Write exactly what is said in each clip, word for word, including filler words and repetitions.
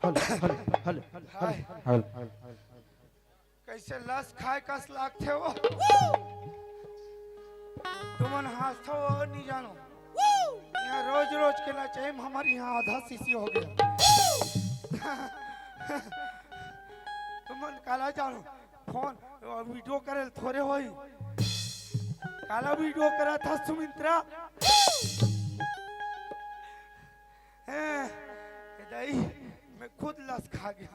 Hello, hello, hello, hello, hello. कैसे लस खाए कस लागथे वो। तुमन हाँसथो वो नहीं जानो। यहाँ रोज रोज के नचई में हमर यहाँ आधा शीशी हो गया। तुमन काला जानो, फोन वीडियो करे ल थोरे होई। काला वीडियो करा था सुमित्रा। हैं, ए दाई, मैं खुद लस खा गया।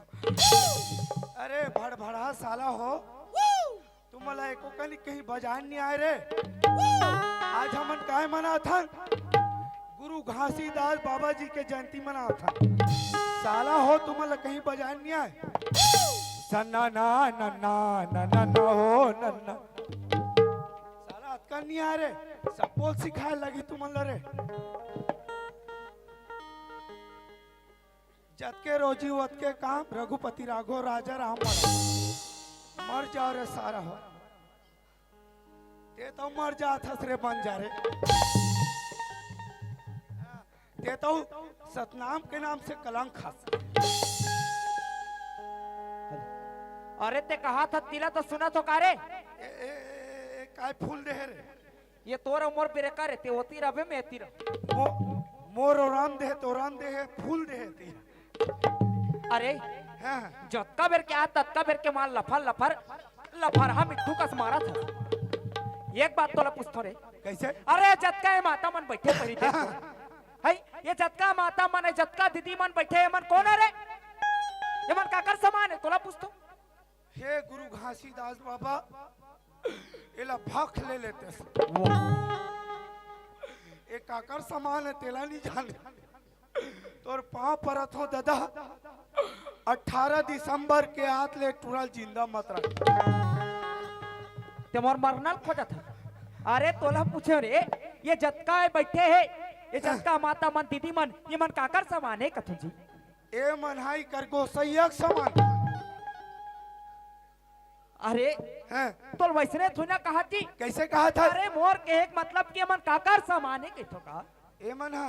अरे भड़भड़ा साला हो, तुमला एको कनी कहीं बजान नहीं आए रे। आज हमन काय मनाथन? गुरु घासीदास बाबा जी के जयंती मनाथन। साला हो, तुमला कहीं बजान नहीं आए। सन्ना ना ना ना ना ना ना हो ना ना। साला अतका नहीं आए रे, सब बोल सिखाए लगी तुमला रे। जतके रोजी ओतके काम, रघुपति राघव राजा राम। मर जाओ रे सारा हो। ते तो मर जात हस रे, बन जा रे। ते तो सतनाम के नाम से कलंक हस। अरे ते कहा था तिला तो सुना तो का रे? ए, ए, ए, ए, काय फूल दे रे? ये तोर अउ मोर बेरेका रे, ते ओती रबे, मैं एती रब। मो-, मोर ओराम दे, तोराम दे, फूल दे ती। अरे, हाँ। जतका बेर के आ, ततका बेर के मार लफर, लफर, लफर, हाँ, मिट्ठू कस मारा था। एक बात तोला पूछथो रे। कैसे? अरे, जतका ये माता मन बैठे परी दे। हाँ। है, ये जतका माता मन है, जतका दीदी मन बैठे, ये मन कौन है रे? ये मन काकर समान है? तोला पूछथो। हे गुरु घासीदास बाबा, एला भख ले लेते। ए काकर समान है, तेला नहीं जाने। तोर पाँव परत हो दादा, अठारह दिसंबर के आत ले टुरल जिंदा मत रख। ते मोर मरना ल खोजत है। अरे तोला पूछे रे, ये जतका है बैठे है, ये जतका माता मन, दीदी मन, ये मन काकर समान है कथन जी? ए मन हाई कर गोसैया के समान। अरे, हैं? तोल वैसने थोड़ी ना कहा थी। कैसे कहा था? अरे, मोर के एक मतलब के मन काकर समान है कहिथो का? ए मन हा,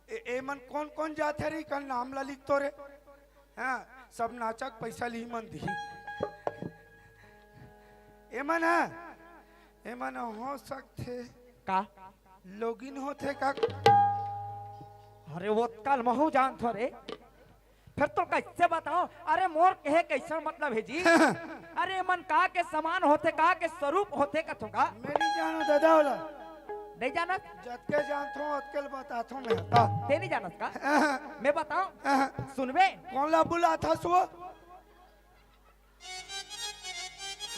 ए, ए मन कौन कौन जात है रे? कल नाम ला लिख तो रे। हाँ, सब नाचक पैसा ली मन दी। ए मन हा, ए मन हो सकथे। का? लोगिन होथे का? अरे, वो कल महू जानथो रे। फिर तो कैसे बताओ? अरे, मोर कहे कैसन मतलब है जी? अरे, मन का के समान होथे, का के स्वरूप होथे कथो का? मैं नहीं जानो दादा वाला। नहीं जानत? जतके जानथो, ओतके ल बताथो मैं। हाँ। ते नहीं जानत का? मैं बताओ? सुनबे? कौन ला बुलाथा सो?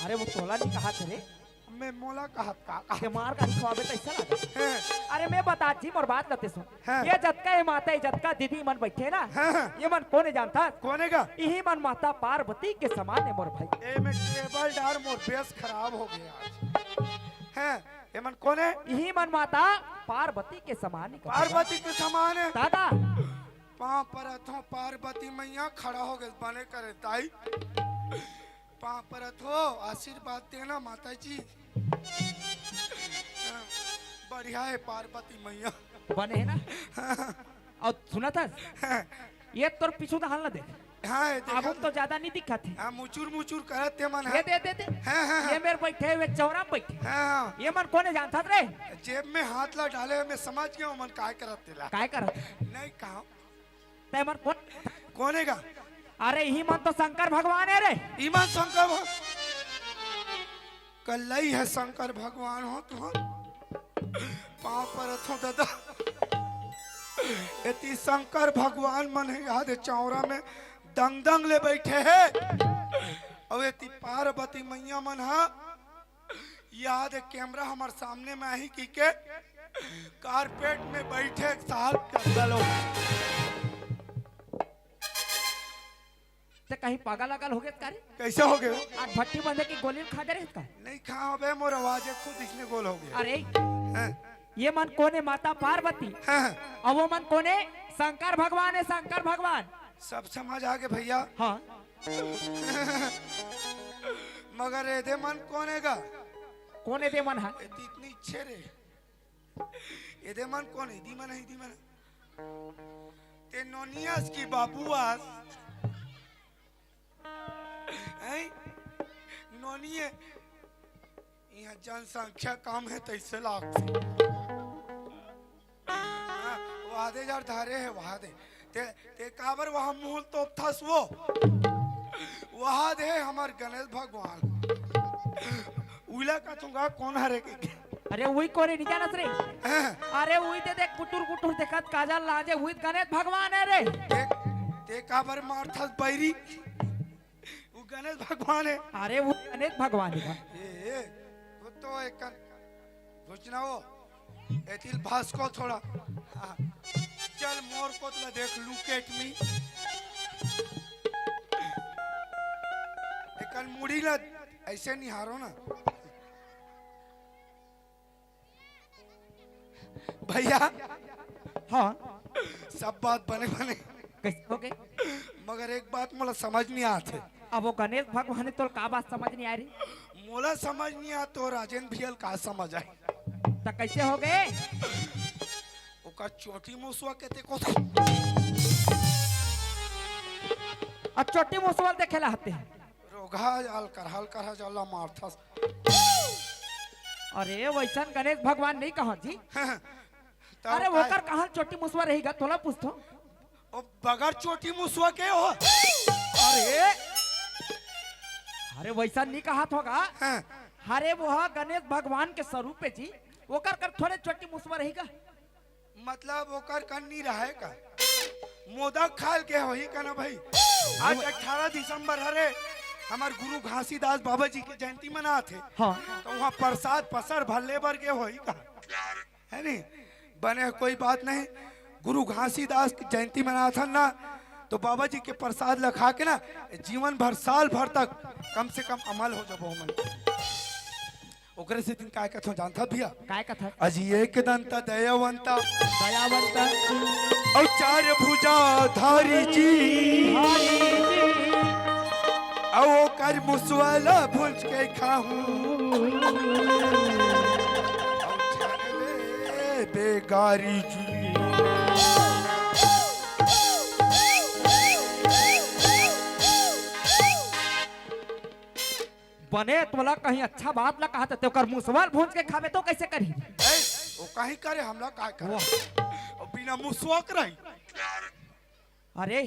अरे, वो तोला नहीं कहा थे रे। मैं मोला कहत का, का? ते मार गाड़ी खवाबे तैसा लगे। हैं। अरे, मैं बता जी, मोर बात लते सुन। हैं। ये जतका ये माता, ये जतका दीदी मन बैठे ना, हैं। ये मन कोने जानता? कोने का? यही मन माता पार्वती के समान है मोर भाई। ए में टेबल डार, मोर बेस खराब हो गया आज। हैं, ये मन कोने? यही मन माता पार्वती के समान है। पार्वती के समान है। दादा। पाँव परत हो पार्वती मैया, खड़ा हो गए, बने करे ताई। पाँव परत हो, आशीर्वाद देना माता जी। हाँ, बढ़िया है पार्वती मैया। बने है ना? हाँ। और सुना था? हाँ। ये तोर पीछू तो हाल ना दे। हाँ, ये देखा अब ना। तो ज्यादा नहीं दिखा थे। हाँ, मुचुर मुचुर करत ते मन ये है। दे, दे, दे। हाँ, हाँ, हाँ। ये मेरे बैठे हुए चौरा में बैठे। हाँ, हाँ। ये मन कोने जानता रे? जेब में हाथ ला डाले, मैं समझ गया हूँ मन काय करत तेला। काय करत? नहीं कहा। तै मन कोन? कोने का? अरे, इही मन तो शंकर भगवान है रे। इमन शंकर भग-, कल्लई है शंकर भगवान हो तो। पाँव परत हो दादा। एती शंकर भगवान मन है, याद है, चौरा में दंग दंग ले बैठे है। और एती पार्वती मैया मन हा याद है, कैमरा हमारे सामने में ही की के कारपेट में बैठे एक साल के अंदर लोग। ते कहीं पागल अगल हो गए का रे? कैसे हो गए हो? आज भट्टी बंधे की गोली खा दे रहे का? नहीं खा बे, मोर आवाज है, खुद इसने गोल हो गया। अरे, हैं? ये मन कोने माता पार्वती? हैं? और वो मन कोने शंकर भगवान है, शंकर भगवान। सब समझ आ गए भैया। हाँ। मगर एदे मन कोने गा? कोने दे मन हा? एती इतनी इच्छे रे। एदे मन कोने? दी मन है, दी मन। ते नोनियास की बाबुआस। हैं? नोनी हे। इहाँ जनसंख्या कम हे, तइसे लागथे। हाँ, वहा दे यार, धारे हे, वहा दे। ते, ते काबर वहा मुँह तोपथस वो? वहा दे हे हमर गणेश भगवान। उइला कथूँगा कोन हरे के? अरे उही कोन हे, नइ जानस रे? हाँ। अरे उही दे देख, कुटुर कुटुर देखत, काजर लाजे, उही गणेश भगवान हे रे। ते, ते काबर मारथस बैरी? वो गणेश भगवान हे। अरे वो गणेश भगवान हे। ए, ए, वो तो एकन घुसना वो। एतिल भास को थोड़ा। हाँ। चल मोर कोत ला देख, look at me। एकन मुड़ी ला अइसे निहारो ना। भइया। हाँ। सब बात बने बने। कइसे होगे? मगर एक बात मोला समझ नइ आत हे। अब वो गणेश भगवान हे, तोला का बात समझ नइ आय रे? मोला समझ नइ आत हे, राजेंद्र भइया ल का समझ आही? त कइसे होगे? ओकर चोटी मुसवा के ते को अब चोटी मुसवा ल देखे ला हते। रोगहा जाल करहा ल, करहा जाल ला मारथस। अरे वइसन गणेश भगवान नइ कहँव जी। तब अरे काय? ओकर कहाँ चोटी मुसवा रही गा, तोला पूछथों। ओ बगर चोटी मुसवा के हो। अरे, अरे वइसन नइ कहत हों गा। हाँ। अरे वो हा गणेश भगवान के स्वरूप हे जी, ओकर कर थोरे चोटी मुसवा रही गा। मतलब ओकर कन नइ रहय का? मोदक खाय ल गे होही का ना भई? आज अठारह दिसंबर हरे, हमर गुरु घासीदास बाबा जी के जयंती मनात हे। हाँ। त उहाँ प्रसाद पसर भर ले बर गे होही का? हे नी? बने, कोई बात नहीं। गुरु घासीदास के जयंती मनाथन ना, त बाबा जी के प्रसाद ल खा के ना, जीवन भर, साल भर तक कम से कम अमर हो जाबो हमन। ओकरे सेती काय कथों जानथस भइया? काय कथस? अजी एक दंत दयावंत। दयावंत। अउ चार भुजा धारी जी। धारी जी। अउ ओकर मुसवा ल भूंज के खाहूँ। अउ छान ले बेगारी जी। बने तोला कहीं अच्छा बात ला कहत हे, ओकर मुसवा ल भूंज के खाबे त कइसे करही? ए, वो कहीं करे, हमला काय करे? वाह। अउ बिना मुसवा के रही। अरे,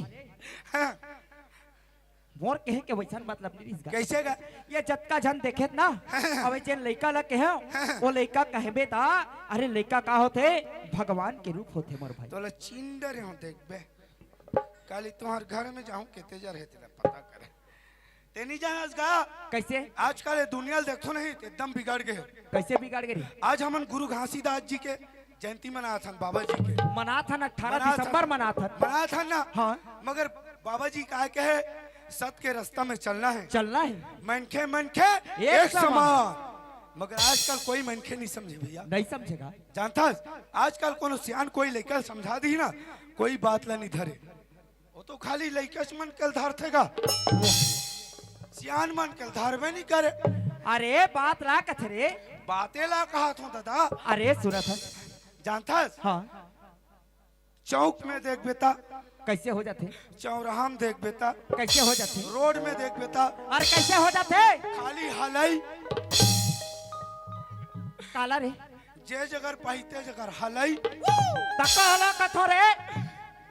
हाँ। मोर कहे के वइसन मतलब नइ रिहिस गा। कइसे गा? ये जतका झन देखेत ना, हाँ। अउ जेन लइका ला कहेंव, हाँ। वो लइका कहबे त, अरे लइका का होथे? भगवान के रूप होथे मोर भाई। तोला चिन डरे हों, देखबे। काली तुँहर घर में जाहूँ, केते जर हे तेला पता करे। ते नइ जानस गा? कइसे? आजकल ये दुनिया ल देखथों नहीं, एकदम बिगड़ गे हे। कइसे बिगड़ गे रे? आज हमन गुरु घासीदास जी के जयंती मनाथन, बाबा जी के। मनाथन, अठारह दिसंबर मनाथन। मनाथन ना? हाँ। मगर बाबा जी काय कहे, सत के रस्ता में चलना हे। चलना हे। मनखे, मनखे एक एक समान। समान। मगर आजकल कोई मनखे नइ समझे भइया। नइ समझे गा। जानथस, आजकल कोनो सियान कोई लइका ल समझा दिही ना, कोई बात ला नइ धरे। वो तो खाली लइकच मन के ल धरथे गा। सियान मन के ल धरबे नइ करे। अरे बात ला कथे रे। बाते ला कहत हों दादा। अरे सुनत हस। जानथस? हाँ। चौक में देखबे त। कइसे हो जाथे? चौराहा में देखबे त। कइसे हो जाथे? रोड में देखबे त। अरे कइसे हो जाथे? खाली हलई। काला रे? जे जगर पाही ते जगर हलई। तका हला कथो रे?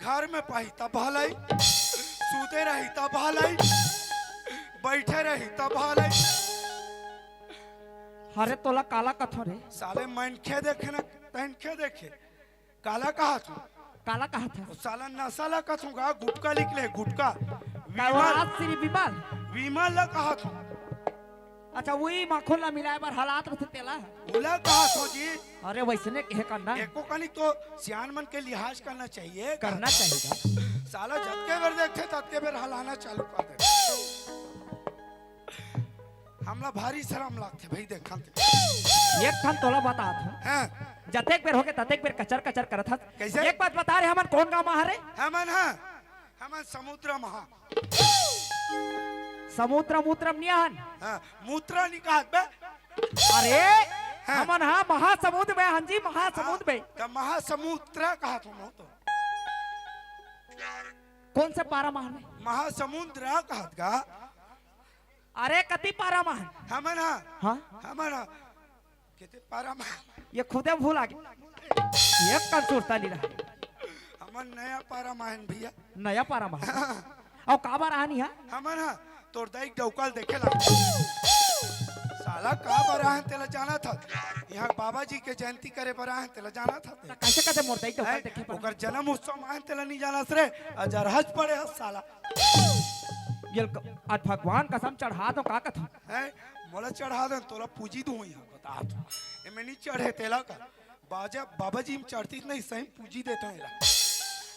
घर में पाही तब हलई, सूते रही तब हलई, बइठे रही तब हलई। अरे तोला काला कथो रे? साले मनखे देखे ना, तनखे देखे। काला कहत हों? काला कहत हस? साला नसा ला कथों गा, गुटका लिख ले, गुटका। का वो विमल। आज श्री विमल? विमल ला कहत हों। अच्छा, उही माखुन ला मिलाय बर हलात रथे तेला। ओला कहत हों जी। अरे वइसने कहे करना। एको कनी तो सियान मन के लिहाज करना चाहिए। करना चाहिए। साला जतके बेर देखथे, ततके बेर हलाना चालू कर देथे। हमला भारी शरम लागथे भई, देखन ते। एक ठन तोला बतात हों। हाँ। जतेक बेर होगे, ततेक बेर कचर कचर करत हस। कइसे? एक बात बता रे, हमन कोन गाँव म हरे? हमन, हाँ, हमन समुद्र महा। समुद्र मूत्र म नइ हन। हाँ, मूत्र नइ कहत बे। अरे, हाँ। हमन हा महासमुद्र में हन जी, महासमुद्र में। हाँ, त महासमुद्र कहत हों तो। कौन से पारा मा हन? महासमुंद रा कहत गा। अरे कति पारा मा हन? हमन हा। हाँ? हमन हा। कितने पारा मा? ये खुदे भूला गे। ये कन सुरता नहीं रहा। हमन नया पारा मा हन भैया। नया पारा मा हन। अउ काबर आनी हा? हमन हा तोर दाई डौका ल देखे ला। साला का बर आहन तेला जानत हस? इहाँ बाबा जी के जयंती करे बर आहन तेला जानत हस? त कैसे कहते मोर दाई डौका ल हैं? देखे बर? ओकर जन्म उत्सव मा आहन तेला नहीं जानस रे। अजरहज पड़े हस साला। ये ल-, आज भगवान कसम चढ़ा दो का कथों? हैं? मोला चढ़ा दे तोला पूजी दूँ इहाँ बता दो। एमे नहीं चढ़े तेला का। बाजा, बाबा जी में चढ़ती नहीं सही पूजी देता हूँ एला।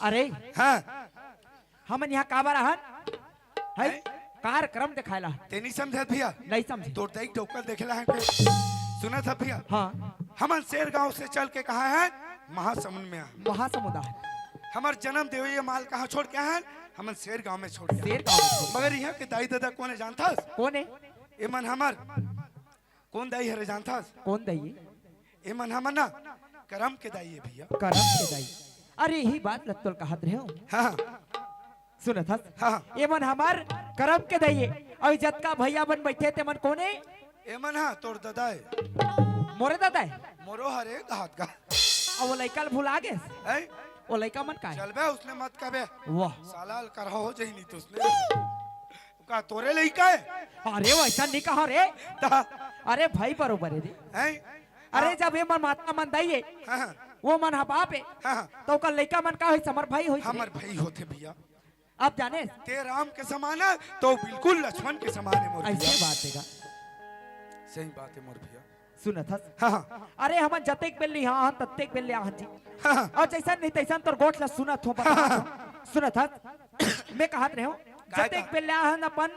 अरे। हाँ। हमन यहाँ काबर आहन? है? हैं? कार्यक्रम देखाय ला। ते नहीं समझत भैया? नहीं समझे। तोर दाई डौका ल देखे ला है के? सुनत हस भैया? हाँ। हमन शेर गांव से चल के कहाँ हैं? महासमुंद में आहन। महासमुंद आहन। हमर जन्म देवइया माल कहाँ छोड़ के आहन? हमन शेर गांव में छोड़ के आहन। शेर गांव में छोड़। मगर इहाँ के दाई ददा कोन हे जानथस? कोन हे? एमन हमर कोन दाई हरे जानथस? कोन दाई? एमन हमर ना करम के दाई हे भैया। करम के दाई। अरे यही बात ल तोल कहत रहेंव। हाँ। सुनत हस? हाँ। एमन हमर करम के दाई हे। अउ जतका भैया मन बइठे तेमन कोन हे? एमन हा तोर ददा हे। मोरे ददा हे? मोरो हरे कहत गा। अउ वो लइका ल भुला गेस? हैं? वो लइका मन का हे? चल बे, उसने मत कबे। वाह। साला ल करहा हो जाही नहीं तो उसने। का तोरे लइका हे? अरे वैसा नहीं कहा रे। ता- अरे भाई बरोबर हे रे। हैं? अरे हाँ। जब एमन माता मन दाई हे, हाँ, हाँ। वो मन हा बाप हे, हाँ, हाँ। त ओकर लइका मन का होइस? हमर भाई होइस रे। हमर भाई होथे भैया। अब जाने? ते राम के समान हे, त बिल्कुल लक्ष्मण के समान हे मोर भैया। ऐसे बात हे गा। सही बात हे मोर भैया। सुनत हस? हाँ, हाँ। अरे हमन जतेक बेर ले इहाँ आहन, ततेक बेर ले आहन जी। हाँ, हाँ। अउ जैसन नहीं तैसन तोर गोठ ला सुनत हों, बता हाँ, हाँ। दो। सुनत हस? मैं कहत रहेंव, काय जतेक का? बेर ले आहन अपन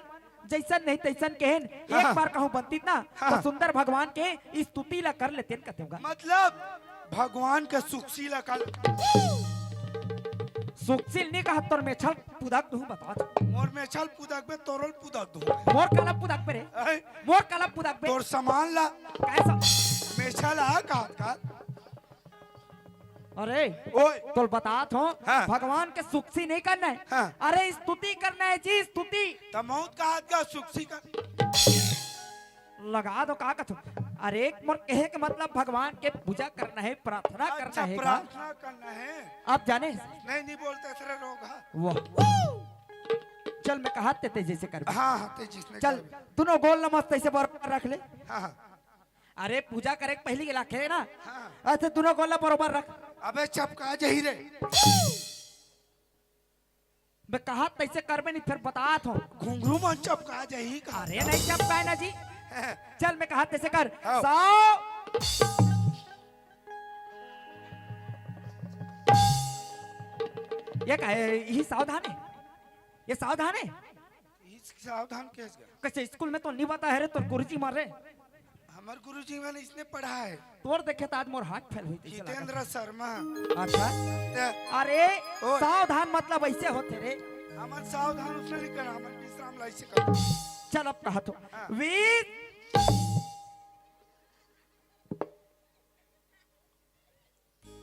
जैसन नहीं तैसन कहेन, हाँ, एक हाँ। बार कहूँ बनतिस ना, हाँ, त हाँ। सुंदर भगवान के स्तुति ला कर लेतेन कथेंव गा। मतलब भगवान के सुक्सी ला कर। सुक्सी ल नहीं कहत तोर मेछल पुदक दूँ बता दो। मोर मेछल पुदक बे, तोरो ल पुदक दूँ। मोर काला पुदक बे रे? हैं? मोर काला पुदक बे? तोर समान ला। कैसा? मेछल आ का, का? अरे, ओए। तोल बतात हों, हाँ। भगवान के सुक्सी नहीं करना हे। हाँ। अरे, स्तुति करना हे जी, स्तुति। त मौत का हाथ का सुक्सी कर। लगा दो, का कथों? अरे, मोर कहे के मतलब भगवान के पूजा करना हे, प्रार्थना अच्छा, करना हे का? प्रार्थना करना हे। आप जाने? नहीं, नहीं बोलते, तेरे रोग हे। वाह। चल, मैं कहत ते जैसे कर। हाँ, हाँ, ते जिसने चल, कर। दोनों गोल नमस्ते से बरोबर रख ले। हाँ, हाँ। अरे, पूजा करे के पहिली के लाखे ना। हाँ। ऐसे दोनों गोला बरोबर रख। अबे, चपका जाही रे। मैं कहत तैसे करबे नहीं, फिर बतात हों। घुंघरू मन चपका जाही का? अरे, नहीं चपकाय ना जी। चल, मैं कहत तैसे कर। हाँ। सौ। ये का हे? यही सावधान हे? ये सावधान हे? इस सावधान कैसे? कैसे स्कूल में तो नहीं बताय हे रे, तोर गुरुजी मारे। हमर गुरुजी मन इसने पढ़ाय हे। तोर देखे त आज मोर हाथ फेल होई तैसे लागत। जितेंद्र शर्मा। अच्छा। ते अरे, ओए। सावधान मतलब ऐसे होथे रे। हमन सावधान उसने नहीं करा, हमन विश्राम ला ऐसे कर। चल अब कहत हों। हाँ। वीर।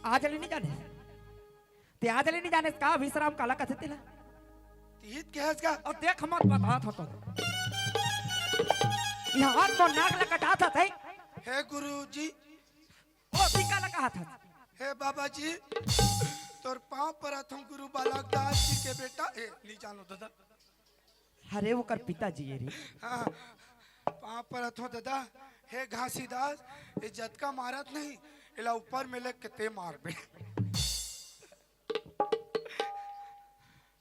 आज ले नहीं जाने। ते आज ले नहीं जाने का विश्राम काला कथे तेला? तीत के हस का? अउ देख मत बतात हों तो। यहाँ हाथ तो नाक ला कटात हे। हे गुरुजी। ओ, ती काला कहत हस? हे बाबा जी, तोर पाँव परत हों गुरु बालक दास जी के बेटा। ए, नहीं जानो दादा। अरे, ओकर पिताजी ये रे। हाँ, पाँव परत हों दादा। हे घासीदास, ये जतका मारत नहीं, एला ऊपर में लेके ते मारबे।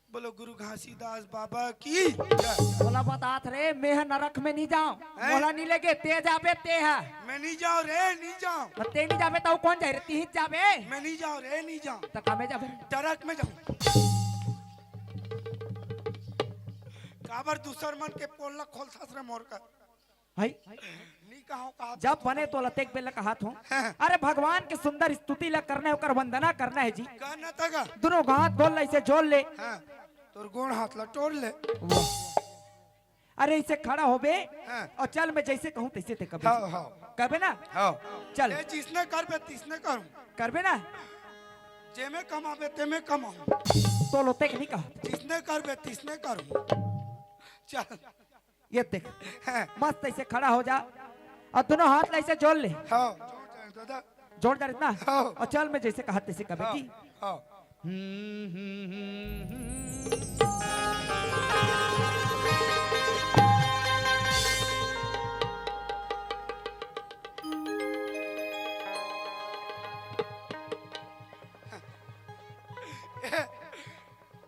बोलो गुरु घासीदास बाबा की जय। मोला बतात रे, मैं ह नरक में नहीं जांव। हैं? मोला नहीं लेगे, ते जाबे ते ह। मैं नहीं जांव रे, नहीं जांव। त ते नहीं जाबे त अउ कोन जाही रे? तिही जाबे। मैं नहीं जांव रे, नहीं जांव। त कामे जाबे? नरक में जांव। काबर दूसर मन के पोल ला खोलथस रे मोर का? हई? नी कहो कहा जब बने तो लतेक बेला कहत हों। अरे भगवान के सुंदर स्तुति ला करना हे, ओकर वंदना करना हे जी। करना तगा। दोनों हाथ गोड़ ला ऐसे जोड़ ले। हाँ, तोर गोड़ हाथ ला टोर ले। वाह। अरे ऐसे खड़ा होबे हाँ। अउ चल मैं जैसे कहूँ तैसे ते कबे। हाँ, हाँ। कबे ना? हाँ। चल। ए जिसने करबे तिसने करूँ। करबे ना? जेमे कमाबे तेमे कमाऊँ। तोल होते कि नहीं कहा? जिसने करबे, तिसने करहूँ। चल। ये देख, हैं। मस्त ऐसे खड़ा हो जा और दोनों हाथ ला ऐसे जोड़ ले। हाँ, जोड़ जाए दादा। जोड़ जा इतना। हाँ। और चल, मैं जैसे कहा तैसे कबे हाँ, की। हाँ। हम्म, हम्म, हम्म, हम्म।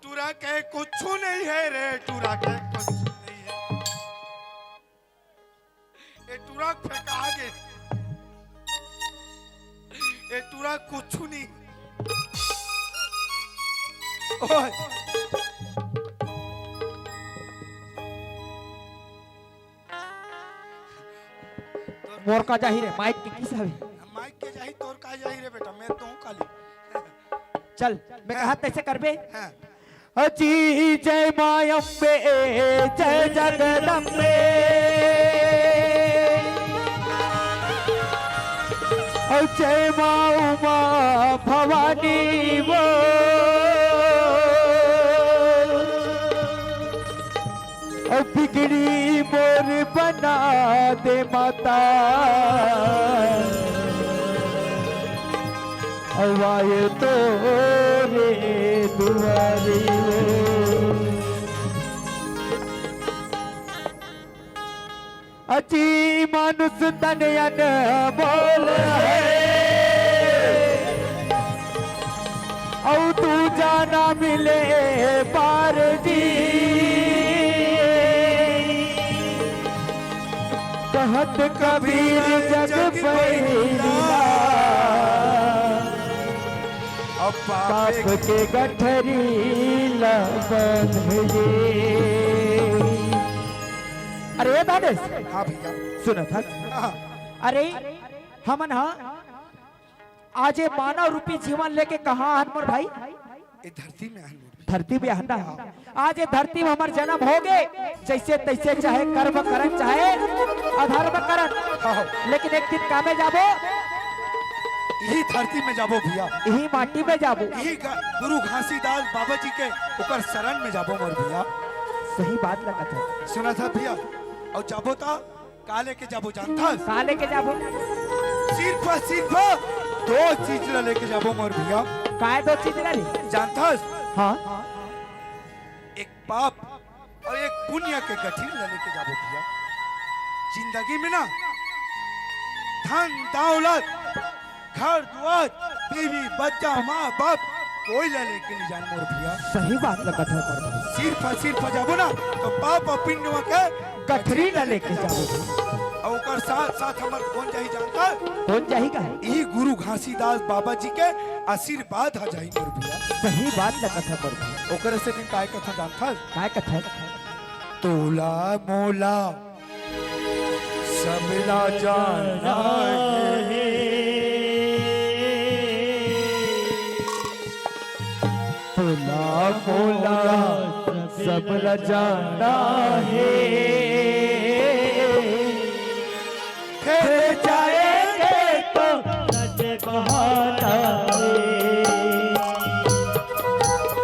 टुरा के कुछ नहीं है रे, टुरा के कुछ नहीं है। ए टुरा फेंका गे। ए टुरा कुछ नहीं। ओए। मोर का जाही रे, माइक के किस हवे? माइक के जाही, तोर का जाही रे बेटा, मैं तो हूँ काली। चल, मैं हाँ। कहा तैसे करबे। हाँ। अजी जय माँ अम्बे, जय जगदम्बे। और जय माँ उमा भवानी वो। अब बिगड़ी मोर बना दे माता, अब आए तोरे दुआरी। अजी मानुष तन अनमोल है, औ दूजा ना मिले पार जी। कहत कबीर जग पहिला, अब पाप के गठरी ला बंध ये। अरे ए दानेश, हाँ भैया। सुनत हस? हाँ। अरे हमन हा आज ये मानव रूपी जीवन लेके कहाँ हन मोर भाई? ए धरती में हन मोर भाई। धरती में हन ना। आज ये धरती में हमर जन्म होगे, जैसे तैसे चाहे कर्म करन चाहे अधर्म करन, हाँ। लेकिन एक दिन कामे जाबो? यही धरती में जाबो भैया। यही माटी में जाबो। यही ग-, गुरु घासीदास बाबा जी के ओकर शरण में जाबो मोर भैया। सही बात लगत है। सुनत हस भैया, और जाबो ता का लेके जाबो जानथस? का लेके जाबो? सिर्फ, सिर्फ दो चीज ला लेके जाबो मोर भैया। काय दो चीज ला ले? जानथस? हाँ। एक पाप और एक पुण्य के गठरी ला लेके जाबो भैया। जिंदगी में ना धन दौलत घर दुआर, बीवी, बच्चा, माँ, बाप, कोई ला लेके नहीं जान मोर भैया। सही बात लगत है मोर भाई। सिर्फ, सिर्फ जाबो ना, तो पाप और पुण्य के गठरी ला लेके जाबो। और ओकर साथ, साथ हमर कौन जाही जानथस? कौन जाही का? यही गुरु घासीदास बाबा जी के आशीर्वाद हा जाही मोर भैया। सही बात लगत है मोर भाई। ओकर से दिन काय कथा जानथस? काय कथा? तोला मोला सबला जाना हे, तोला मोला सबला जाना हे। फिर जाएंगे तो सच बहाना हे,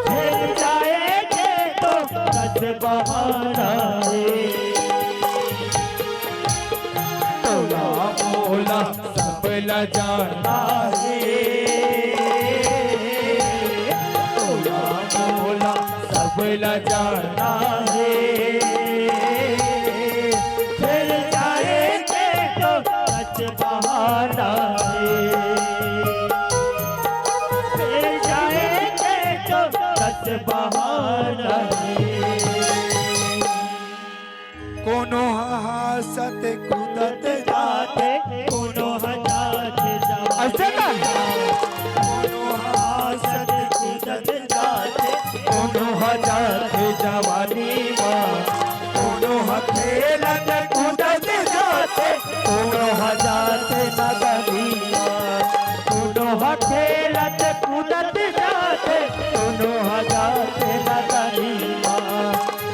फिर जाएंगे तो सच बहाना हे। तोला मोला सबला जाना हे, तोला मोला सबला जाना हे। फिर जाएंगे तो सच बहाना हे, फिर जाएंगे तो सच बहाना हे। कोनो ह हासत कूदत जाथे, कोनो ह जात जवानी। ऐसे का? कोनो ह हासत कूदत जाथे, कोनो ह जात जवानी मा। कोनो ह खेलत कूदत जाथे, कोनो ह जात नदनी मा। कोनो ह खेलत कूदत जाथे, कोनो ह जात नदनी मा।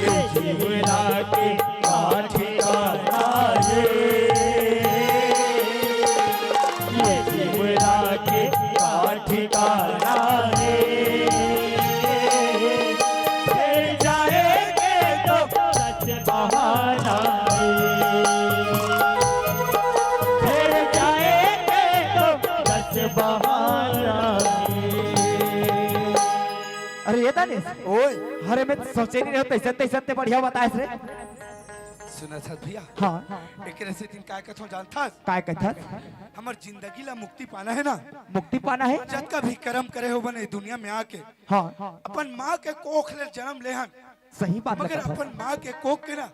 ये जीवना के का ठिकाना हे, ये जीवना के का ठिकाना हे। ए दानिश। ओए। अरे, मैं सोचे नहीं रहे, तैसे, तैसे ते बढ़िया बताएस रे। सुनत हस भैया? हाँ। एकरे सेती काय कथों जानथस? काय कथस? हमर जिंदगी ला मुक्ति पाना हे ना? मुक्ति पाना हे? जतका भी करम करे होबन ए दुनिया में आके, हाँ। अपन माँ के कोख ले जनम ले हन, सही बात मगर कथस। अपन माँ के कोख के ना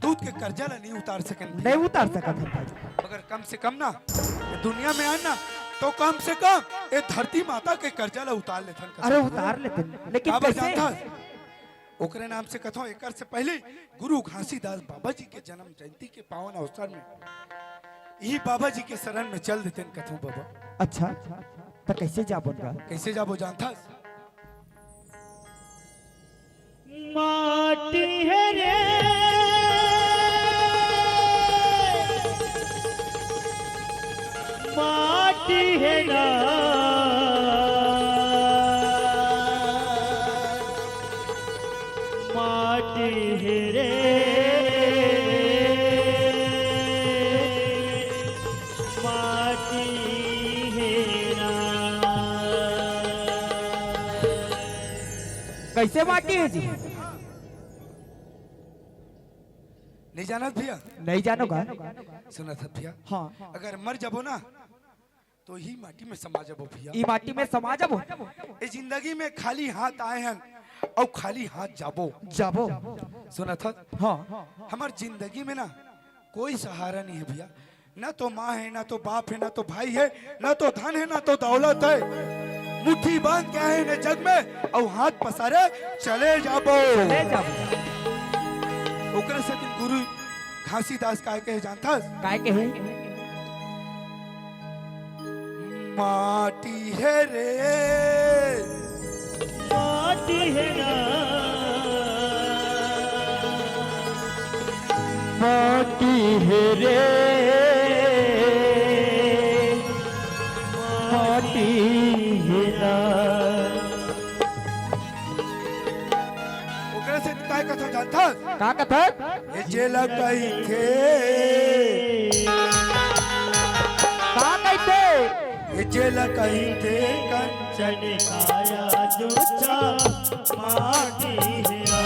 दूध के कर्जा ला नहीं उतार सकन। नहीं उतार सकत हन भाई। मगर कम से कम ना, ये दुनिया में आन ना, तो कम से कम ये धरती माता के कर्जा ला उतार लेथन। अरे, उतार लेथन, लेकिन काबर कइसे? जानथस? ओकरे नाम से कथों, एकर से पहले गुरु घासीदास बाबा जी के जन्म जयंती के पावन अवसर में यही बाबा जी के शरण में चल देतेन कथों बाबा। अच्छा, त कइसे जाबो गा? कइसे जाबो जानथस? माटी हे रे, माटी हे ना, माटी हे रे, माटी हे ना। कइसे माटी हे जी? नहीं जानत भैया? नहीं जानो गा? सुनत हस भैया? हाँ। अगर मर जाबो ना, तो ही माटी में समा जाबो भैया। ई माटी में समा जाबो। ए जिंदगी में खाली हाथ आए हन अउ खाली हाथ जाबो। जाबो। सुनत हस? हाँ। हमर जिंदगी में ना कोई सहारा नहीं हे भैया, ना तो माँ हे, ना तो बाप हे, ना तो भाई हे, ना तो धन हे, ना तो दौलत हे। मुट्ठी बांध के आए हन ए जग में अउ हाथ पसारे चले जाबो। चले जाबो। ओकरे सेती गुरु घासीदास काय कहे जानथस? काय कहे? माटी हे रे, माटी हे ना, माटी हे रे, माटी हे ना। ओकरे से काय कथों जानथस? का कथों? ए जेला कहिथे। का कहिथे? ए जेला कहिथे कंचन काया जुचा माटी हे ना।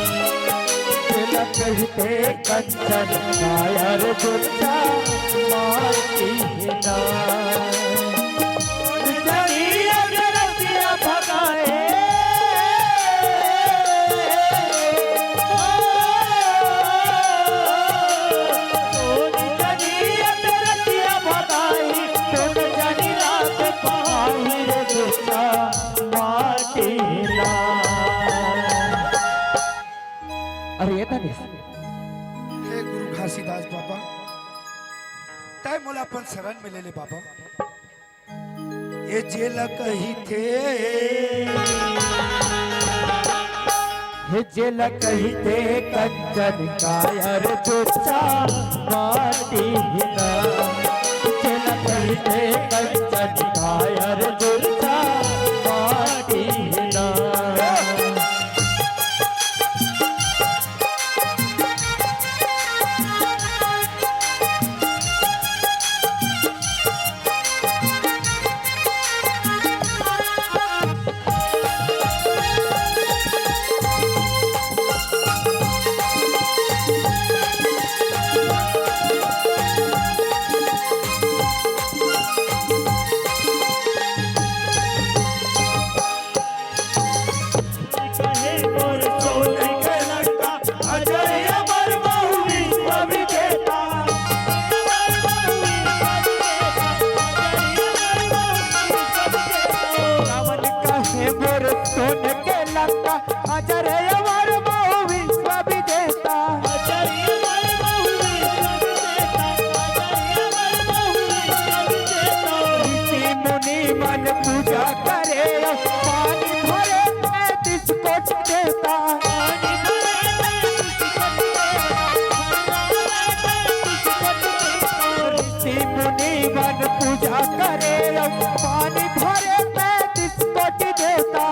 जेला कहिथे कंचन काया रे जुचा माटी हे ना। जनी अगरतिया भगाए। अरे, ये था नहीं। हे गुरु घासीदास बाबा, तय मोला अपन शरण में ले ले बाबा। ए जेला कहिथे, हे जेला कहिथे कंचन काया रे जुरचा माटी हे ना। जेला कहिथे कंचन काया रे जुरचा माटी हे ना। रावण कहे मोर सोन के लंका, अजर अमर बहु विश्व विजेता। ऋषि मुनि मन पूजा करे, पानी भरे तैंतीस कोटि देवता। ऋषि मुनि मन पूजा करे, पानी भरे तैंतीस कोटि देवता।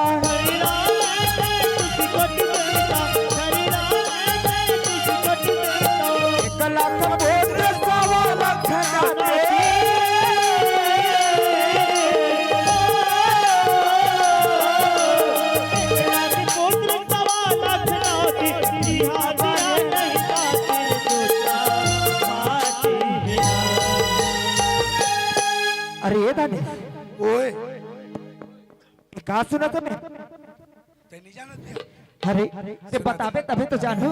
का सुनत हे मैं? ते नहीं जानत भैया। अरे, ते सुनत बताबे तभे तो जानहूं।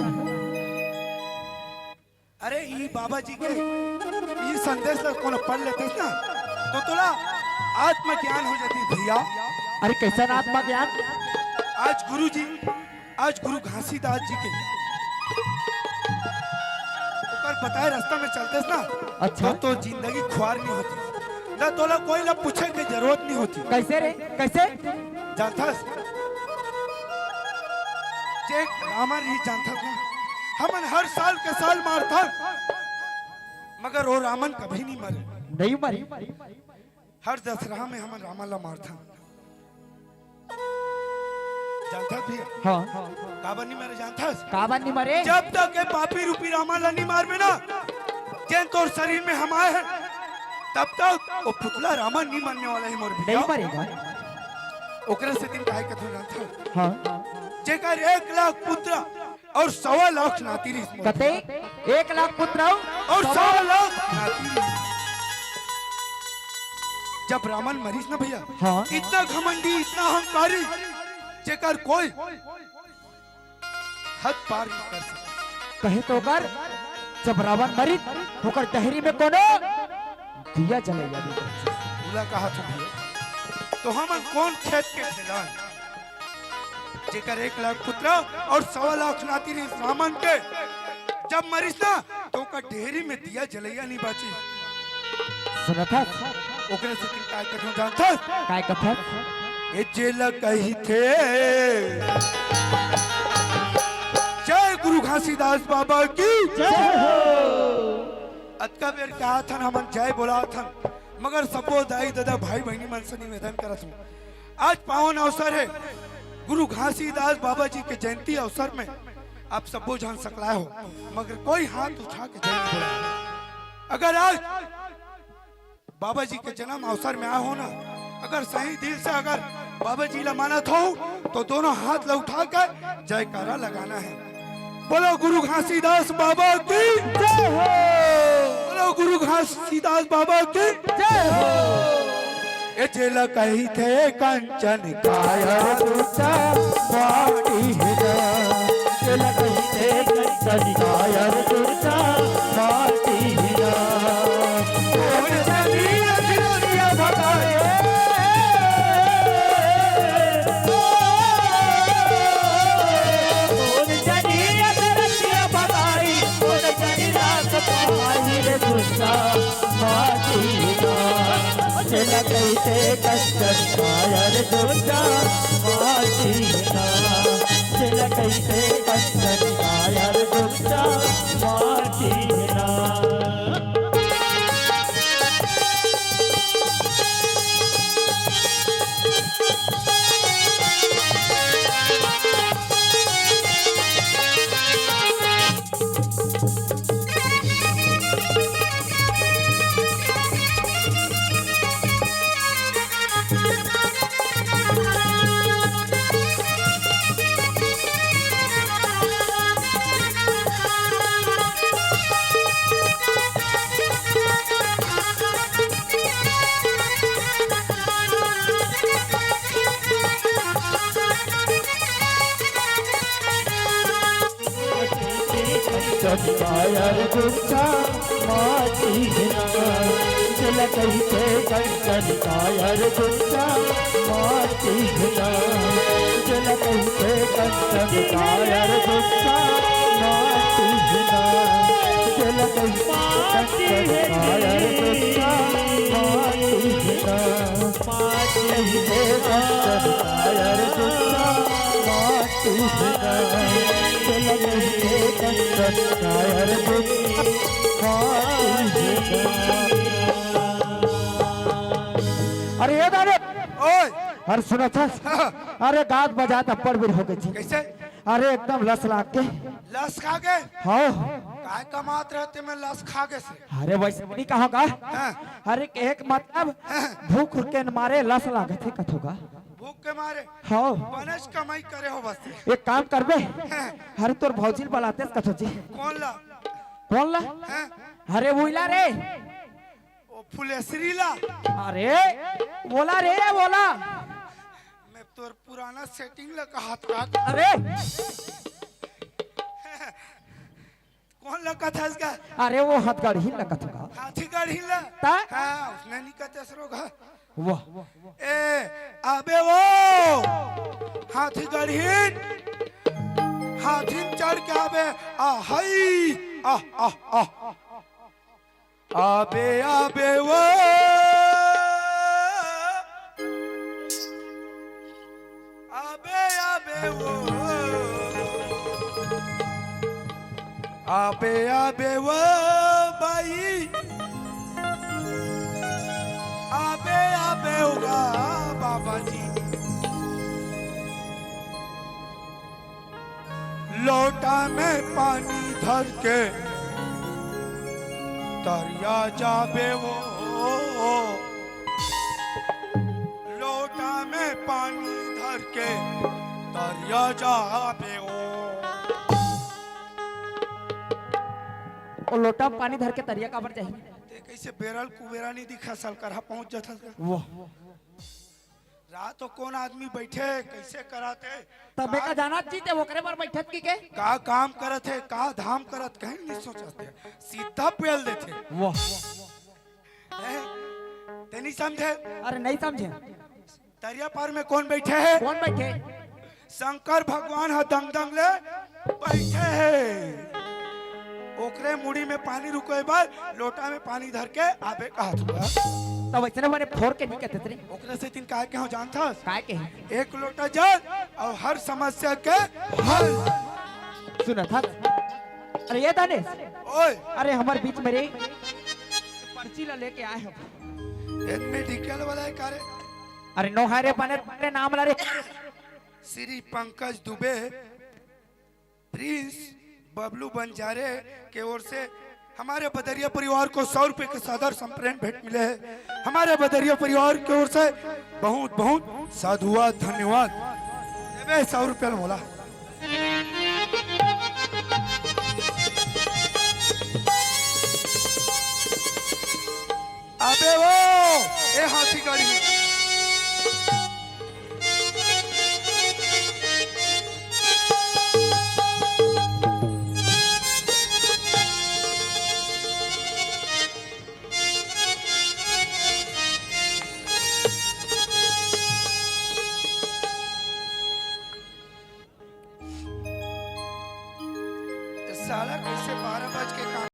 अरे, ई बाबा जी के ई संदेश ला कोनो पढ़ लेतेस ना, तो तोला आत्मज्ञान हो जातिस भैया। अरे, कैसन आत्मज्ञान? आज गुरु जी, आज गुरु घासीदास जी के ओकर बताए रास्ता में चलतेस ना, अच्छा। तो तोर जिंदगी खुवार नहीं होतिस, ना तोला कोई ला पूछे के जरूरत नहीं होतिस। कैसे रे? कैसे? जानथस? जे रावण ही जानथस ना, हमन हर साल के साल मारथन, मगर वो रावण कभी नहीं मरे। नहीं मरे। हर दशहरा में हमन रावण ला मारथन। जानथस भैया? हाँ। काबर नहीं मरे जानथस? काबर नहीं मरे? जब तक ये पापी रूपी रावण ला नहीं मारबे ना, जेन तोर शरीर में हम आए हैं, तब तक वो पुतला रावण नहीं मरने वाला है मोर भैया। नहीं मरेगा। ओकरे सेती काहे कथों जानथस? हाँ। जेकर एक लाख पुत्र और सवा लाख नाती रहिस मोर कते? भैया। एक लाख पुत्र और और सवा सवा लाख नाती रहिस। जब रावण मरिस ना भैया, हाँ। इतना घमंडी, इतना अहंकारी, जेकर कोई हद पार नहीं कर सकता। कहे तो ओकर, जब रावण मरिस, ओकर डेहरी में कोनो दिया जलइया नहीं बचिस। ओला कहा था भैया, तो हमन कोन खेत के ढेला हन? जेकर एक लाख पुत्र और सवा लाख नाती रहिस रावण के, जब मरिस ना, तो ओकर डेहरी में दिया जलइया नहीं बाचिस। सुनत हस? ओकरे सेती काय कथों जानथस? काय कथस? ए जेला कहिथे। जय गुरु घासीदास बाबा की। जय हो। अतका बेर कहाथन, हमन जय बोलाथन, मगर सबो दाई ददा, भाई बहिनी मन से निवेदन करत हूँ, आज पावन अवसर है, गुरु घासीदास बाबा जी के जयंती अवसर में आप सबो झन सकलाए हो, मगर कोई हाथ उठा के जय नहीं बोला। अगर आज बाबा जी के जन्म अवसर में आए हो ना, अगर सही दिल से अगर बाबा जी ला मानत हो, तो दोनों हाथ ला उठा के जयकारा लगाना है। बोलो गुरु घासीदास बाबा की जय हो। बोलो गुरु घासीदास बाबा की जय हो। ए जेला कहिथे कंचन कायर दूजा माटी हिरा, जेला कहिथे कंचन कायर दूजा माटी हिरा। अरे ये दादा, ओए। अरे सुनत हस? हाँ। अरे गात बजात अब्बड़ बेर हो गे जी। कैसे? अरे एकदम लस लाग के। लस खा गे? हाँ। काय कमात रहते में लस खा गे से? अरे वैसे नहीं कहा का? हाँ। अरे कहे के मतलब हाँ। भूख के मारे लस लागत हे कथों का। भूख के मारे? हाँ। बनेच कमाई करे हो बस। एक काम करबे? हाँ। अरे तोर भौजी ला बलातेस कथों जी। कोन ला? कोन ला? हाँ। अरे वोला रे। ओ फुलेसरी ला। अरे वोला रे, वोला। मैं तोर पुराना सेटिंग ल कहत का? अरे, कौन ल कथस का? अरे, वो हथगढ़ही ल कथों का। हाथी गढ़ही ल? ता? हाँ, उसने नहीं कहते सरो का। वाह। ए, आबे वो हाथी गढ़ही, हाथी म चढ़ के आबे। आ हई, आ, आ, आ। आबे, आबे वो, आबे, आबे वो, आबे, आबे वो बाई, आबे, आबे वो गा बाबा जी। लोटा में पानी धर के तरिया जाबे वो, लोटा में पानी धर के तरिया जाबे वो। ओ लोटा में पानी धर के तरिया काबर जाही? ते कैसे बेरल कुबेरा नहीं दिखा, साल करहा पहुंच जाता। वाह। रात को कौन आदमी बैठे, कैसे कराते? तबे का का जानत जी ते ओकरे बर बैठत की के? का काम करत हे, का धाम करत, कहीं नहीं सोचत हे। सीधा पेल देथे। वाह। हैं? ते नहीं समझे? अरे नहीं समझे। तरिया पार में कौन बैठे है? कौन बैठे? शंकर भगवान ह दंग दंग ले बैठे हे। ओकरे मुड़ी में पानी रुकोए बर लोटा में पानी धर के आबे कहत हुआ। तब वैसने मने फोर के नहीं कहते रे। ओकरे से तीन काय के हो जानथस? काय के? एक लोटा जल और हर समस्या के हल। सुनत हस? अरे ये दानेश। ओए। अरे हमर बीच में रे पर्ची ला लेके आए हो। ये मेडिकल वाला है का रे? अरे नो है रे, बने, बने नाम ला रे। श्री पंकज दुबे, प्रिंस बबलू बंजारे के ओर से हमारे बदरिया परिवार को सौ रुपए के सादर संप्रेम भेंट मिले हैं। हमारे बदरिया परिवार की ओर से बहुत बहुत साधुवाद, धन्यवाद। देबे सौ रुपया मोला। अबे वो, ए हाथी गाड़ी। साला कैसे बारह बज के काम